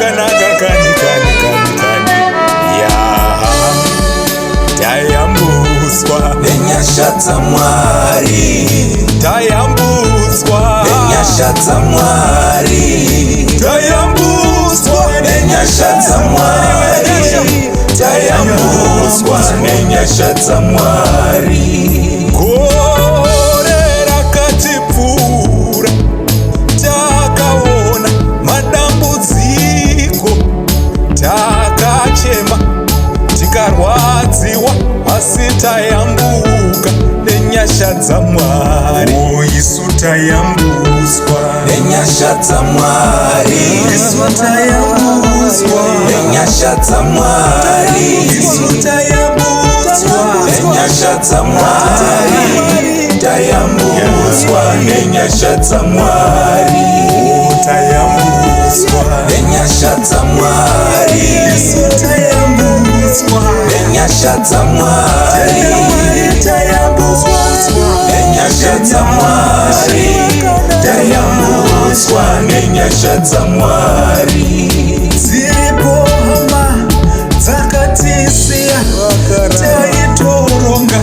Makanaka kani kani kani kani. Ya tayambutswa Nenyasha dzaMwari. Tayambutswa Nenyasha dzaMwari. Tayambutswa Nenyasha dzaMwari. Tayambutswa nenyasha dzaMwari. Gore rakatipfuura takaona madambudziko, takachema tikarwadziwa, asi tayambuka nenyasha dzaMwari. O, isu tayambutswa Nenyasha dzaMwari. Isu tayambutswa Nenyasha dzaMwari. Isu tayambutswa Nenyasha dzaMwari. Tayambutswa nenyasha dzaMwari. O, tayambutswa Nenyasha dzaMwari. Isu tayambutswa Nenyasha dzaMwari. Tayambutswa Nenyasha dzaMwari. Tayambutswa nenyasha dzaMwari. Dziripo hama dzakatisiya, taitoronga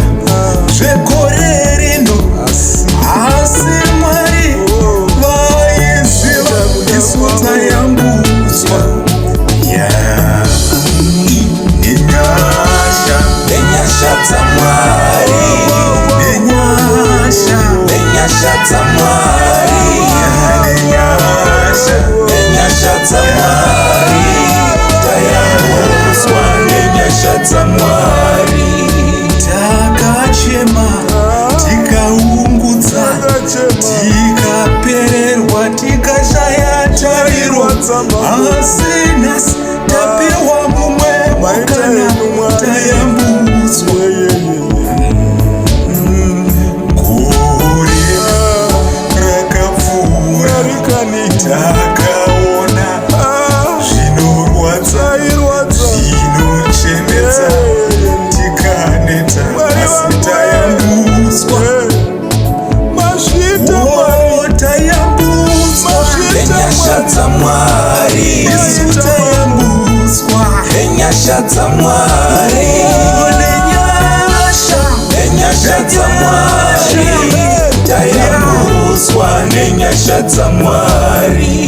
zvegore rino, asi Mwari vaiziva. Isu tayambutswa ya nenyasha. Nenyasha dzaMwari. Nenyasha. Nenyasha dzaMwari. Nenyasha. Nenyasha dzaMwari. Tayambutswa nenyasha dzaMwari. Takachema, tikaungudza, tikapererwa, tikashaya tariro, asi nhasi tapiwa mumwe mukana. Tayambutswa. Gore rakapfuura takaona zvinorwadza, zvinochemedza, tikaneta, asi tayambutswa. Oh, tayambutswa. Nenyasha dzaMwari. Isu tayambutswa. Nenyasha dzaMwari. Oh, nenyasha. Nenyasha dzaMwari. Tayambutswa nenyasha dzaMwari.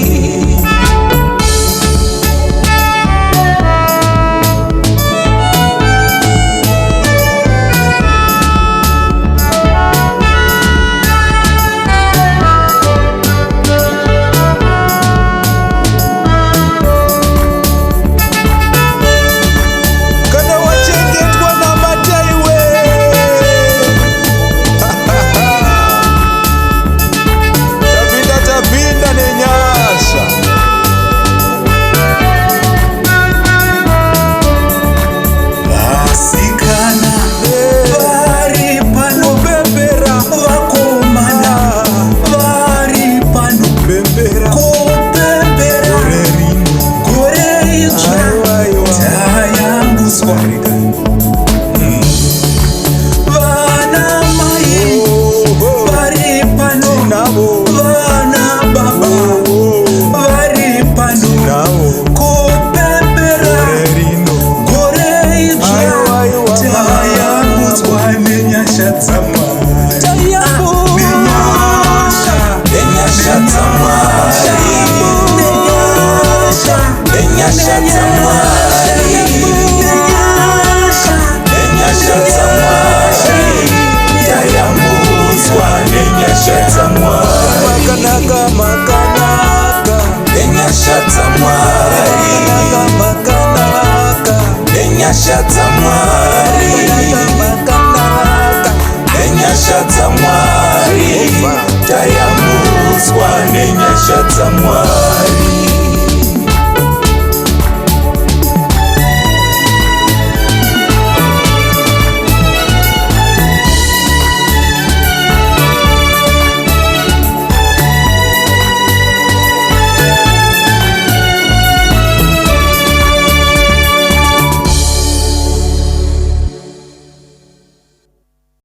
Kana wachengetwa namataiwe, tapinda, tapinda nenyasha. Vasikana vari pano, pembera. Vakomana vari pano, pembera. Kupembera gore rino, gore idzva. Tayambutswa. Vana mai vari pano, vana baba vari pano, kupembera gore idzva. Tayambutswa nenyasha dzaMwari, nenyasha. Nenyasha dzaMwari. Nenyasha. Nenyasha dzaMwari. Nenyasha. Nenyasha dzaMwari. Tayambutswa nenyasha dzaMwari. Makanaka, makanaka. Nenyasha dzaMwari. Makanaka. Nenyasha dzaMwari. Makanaka. Nenyasha dzaMwari. Tayambutswa nenyasha dzaMwari.